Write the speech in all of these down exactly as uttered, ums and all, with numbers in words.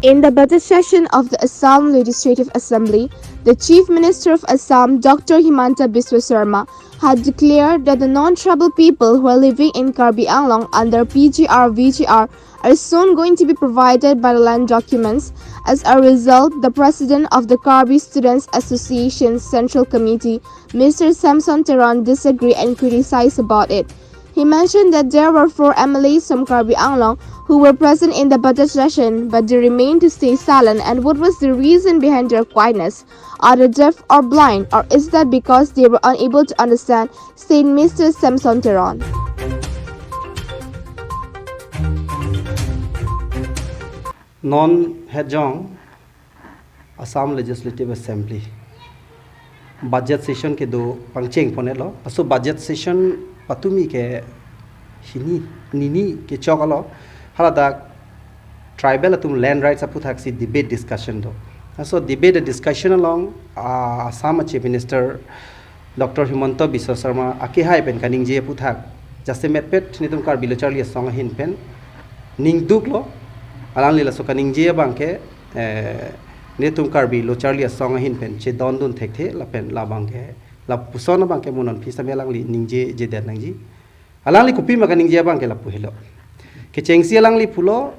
In the budget session of the Assam Legislative Assembly, the Chief Minister of Assam, Doctor Himanta Biswa Sarma, had declared that the non-tribal people who are living in Karbi Anglong under P G R V G R are soon going to be provided by the land documents. As a result, the president of the Karbi Students Association Central Committee, Mister Samson Teron, disagreed and criticized about it. He mentioned that there were four M L As from Karbi Anglong who were present in the budget session, but they remained to stay silent, and what was the reason behind their quietness? Are they deaf or blind, or is that because they were unable to understand, said Mister Samson Teron. Non hejong Assam Legislative Assembly budget session kedo pangcheng ponetlo. Laso budget session patumi ke hini nini kechok alo, haladak tribal atum land rights aputhak si debate discussion do. Laso debate discussion along, ah, Assam Chief Minister Doctor Himanta Biswa Sarma akehai pen kaningje aputhak jasemetpet netum Karbi Lo Charli Asong ahin pen ningduklo. Alangli laso kaningje abangke, eh, netum Karbi Lo Charli Asong ahin pen chedondun thekthe lapen labangke lapuson abangke mo non phi sitame alangli ningjejedet nangji. Alangli kopima kaningje abangke lapu helo. Kechengsi alangli pulo,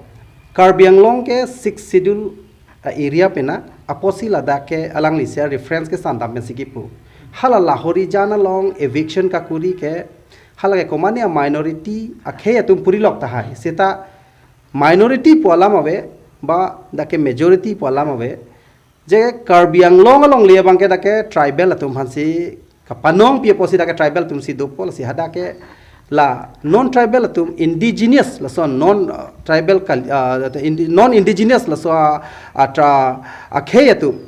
Karbi Anglong ke Sixth Schedule a-area pen na, apotsi ladak ke alangli si a-reference ke sandam pensi kipu. Hala Lahorijan along eviction kakuri ke, hala ke komane a-minority akhei atum purilok tahai. Seta minority pu alam ave, ba dak ke majority pu alam ave. Je Karbi Anglong alongle abangke dak ke tribal atum aphansi kapanongpi apotsi dak ke tribal atum si dopo, lasi hadak ke la non-tribal atum indigenous laso non, uh, tribal kal-, uh, indi-, non-indigenous laso a, a tra-, akhei atum,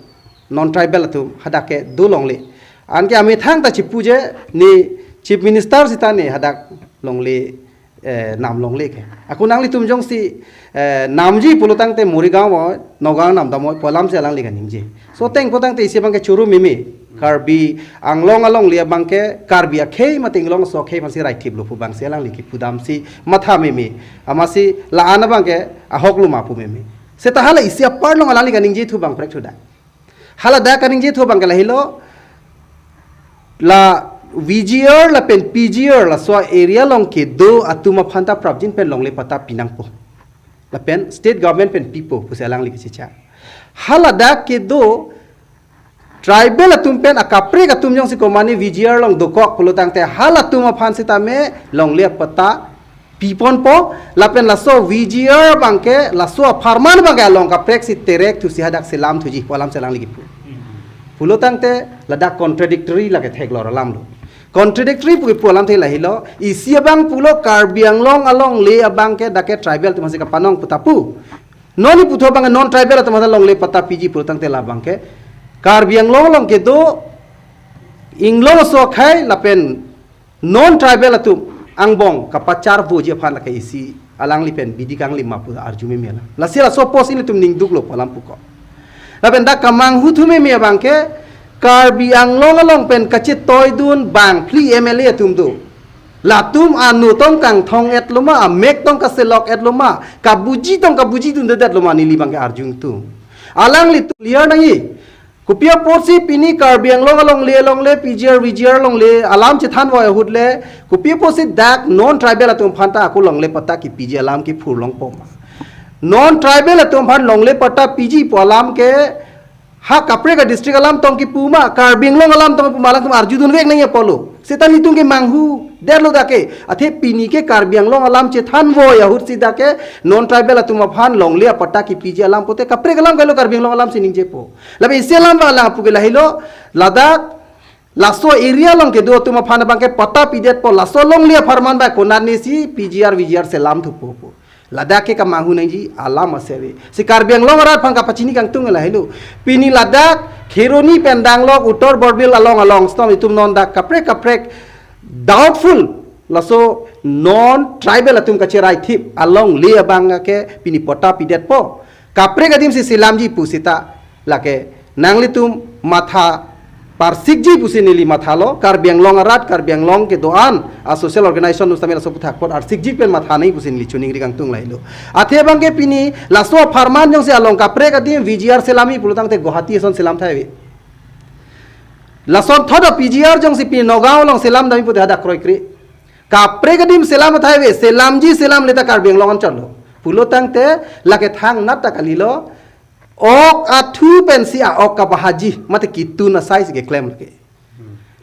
non-tribal atum hadak ke dolongle. Anke amethang ta chipu je ne Chief Minister sita ne hadak longle, eh, nam longle ke. Ako nanglitum jongsi, eh, namji pulo tangte Morigaon oi, Nagaon nam dam oi pu alamsi alangli kaningje. So teng pu tangte isi abangke choro meme. Karbi Anglong alongle abangke Karbi akhei mate Inglong aso akhei aphansi raithiplo pu abangsi alangli kipu damsi matha meme. Amatsi la-an abangke ahok lo ma pu meme. Seta hala isi apar along alangli kaningjethu abang prek thuda. Haladak kaningjethu abangke lahelo, la V G R lapen P G R laso area along kedo atum aphan ta prapjin pen longle patta pinangpo. Lapen state government pen pipo pusi alangli kachicha. Haladak kedo tribal atum pen akaprek atum jongsi komane V G R along dokok pulo tangte halatum aphan sitame longle patta piponpo, lapen laso V G R abangke, laso apharman abangke along kaprek si terek thusi hadak selam thuji pu alamsi alangli kipu. Pulo tangte ladak contradictory lake theklor alam lo. Contradictory pu kipu alamthe lahelo, isi abang pulo Karbi Anglong alongle abangke dak ke tribal atum aphansi kapanong pu ta pu. Non ne puthu abangke non-tribal atum aphan longle patta piji pulo tangte labangke Karbi Anglong along kedo Inglong aso akhei lapen non-tribal atum angbong kapacharvoji aphan lake isi alangli pen bidi kangli ma pu arju meme alam. Lasi laso apotsi ilitum ningduklo pu alam puko. Lapen dak kamanghu thu meme abangke Karbi Anglong along pen kachetoidun bangphli M L A atum do. Latum anu tong kangthong-etlo ma, amek tong kaselok-etlo ma, kabuji tong kabujidundedet lo ma neli abangke arjungtung. Alanglitum clear nangji. Kopi apotsi pini Karbi Anglong alongle alongle P G R V G R alongle alam chethanvoi ahut le, kopi apotsi dak non-tribal atum aphan ta ako longle patta kipiji alam kiphurlongpo ma. Non-tribal atum aphan longle patta piji pu alam ke ha kaprek a-district alam tong kipu ma, Karbi Anglong alam tong kipu ma, alangtum arjudunvek nangji apotlo. Seta nelitum ke manghudetlo dak ke. Athe pini ke Karbi Anglong alam chethanvoi ahutsi dak ke non-tribal atum aphan longle apatta kipiji alam pute kaprek alam kailo, Karbi Anglong alamsi ningjepo. Lapen isi alam abang lang pu ke lahelo, ladak laso area along kedo atum aphan abangke patta pidetpo, laso longle apharman abang konatnesi P G R V G R selam thupo pu. Ladak ke kamanghu nangji alam ase ave. Si Karbi Anglong arat aphan kapachini kangtung lahelo. Pini ladak Kheroni pen danglok Uttar Borbil along along stom itum non dak kaprek kaprek doubtful laso non-tribal atum kacherai thip alongle abangke pini patta pidetpo. Kaprek adim si selamji pu seta lake nanglitum matha arsikji pusi neli mathalo, Karbi Anglong arat, Karbi Anglong kedo-an a social organization nustamil aso aphuthak apot arsikji pen matha nangji pusi neli choningri kangtung lailo. Athe abangke pini laso apharman jongsi along kaprek adim V G R selamji pulo tangte Guwahati ason selam thai ave. Lason thot a-V G R jongsi pini Nagaon along selam damji pute hadak kroikre. Kaprek adim selam thai ave, selamji selamle ta Karbi Anglong anchotlo pulo tangte lake thangnat ta kalilo. Ok athu pensi a-ok kabahaji, mate kitun asai si keklem lake.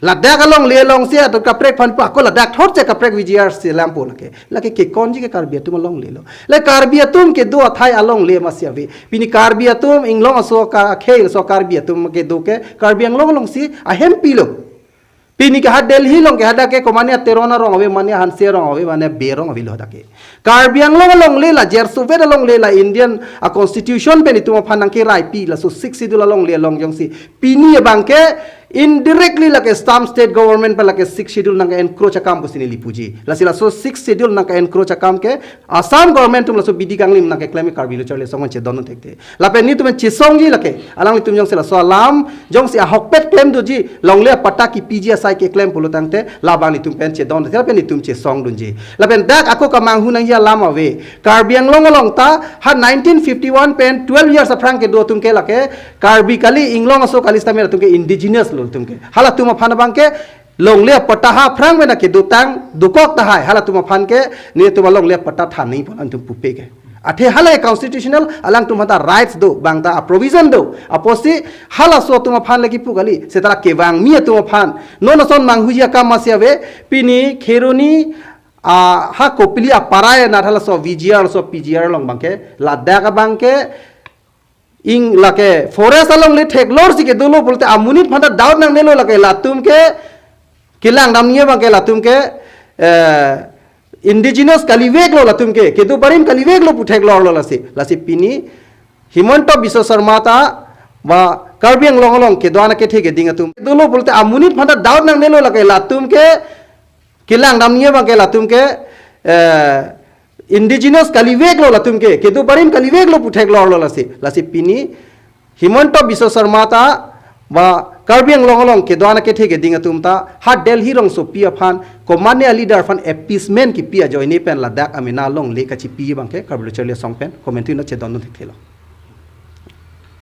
Ladak alongle alongsi atum kaprek aphan pa ko ladak thot si kaprek V G R selampo lake. Lake kekonji ke Karbi atum alonglelo. Le Karbi atum kedo athai alongle masi ave. Pini Karbi atum inglong aso ka khel so Karbi atum kedo ke Karbi Anglong alongsi ahempilo. Pini ke ha Delhi along ke hadak ke komane Teron arong ave, mane Hanse arong ave, mane Bey arong avelo hadak ke. Karbi Anglong alongle la, Jersovet alongle la, Indian a-constitution pen itum aphan nangkeraipi laso Sixth Schedule alongle along jongsi pini abangke indirectly lake state government pen lake Sixth Schedule nangke-encroach akam pusi neli puji. Lasi laso Sixth Schedule nangke-encroach akam ke Assam government atum laso bidi kanglim nangkeklem Karbi Lo Charli Asong chedon thekthe. Lapen netum pen chesongji lake. Alanglitum jongsi laso alam jongsi ahokpet klem doji, longle apatta kipiji asai keklem pulo tangte labang netum pen chedon thekthe, lapen netum chesongdunji. Lapen dak ako kemanghu nangji alam ave. Karbi Anglong along ta ha nineteen fifty-one pen twelve years aphrang kedo atum ke lake Karbi kali, inglong aso kali sitame latum ke indigenous lo latum ke. Halatum aphan abangke longle apatta ha aphrang mena kedotang dokok tahai, halatum aphan ke netum alongle apatta than nangji pu alangtum pupe ke. Athe hala constitutional alangtum aphanta rights do, bang ta a-provision do. Apotsi halaso atum aphan lake pu kali, setara kevangmi atum aphan. Non ason manghuji akam masi ave, pini Kheroni a ha Kopili aparai na halaso V G R so P G R along abangke, ladak abangke, ing lake forest alongle theklor si kedolo pulote amonit aphanta doubt nangnelo lake latum ke kelang damji abangke latum ke, eh, indigenous kaliveklo latum ke, kedo barim kaliveklo pu theklorlo lasi. Lasi pini Himanta Biswa Sarma ta ba Karbi Anglong along kedo-an akethe keding atum dolo pulote amonit aphanta doubt nangnelo lake latum ke kelang damji abangke latum ke, eh, indigenous kaliveklo latum ke, kedo barim kaliveklo pu theklorlo lasi. Lasi pini Himanta Biswa Sarma ta ba Karbi Anglong along kedo-an akethe keding atum ta ha Delhi rongsopi aphan komane a-leader aphan appeasement kipi ajoine pen ladak amena alongle kachipi abangke Karbi Lo Charli Asong pen commentary na chedon thekthelo.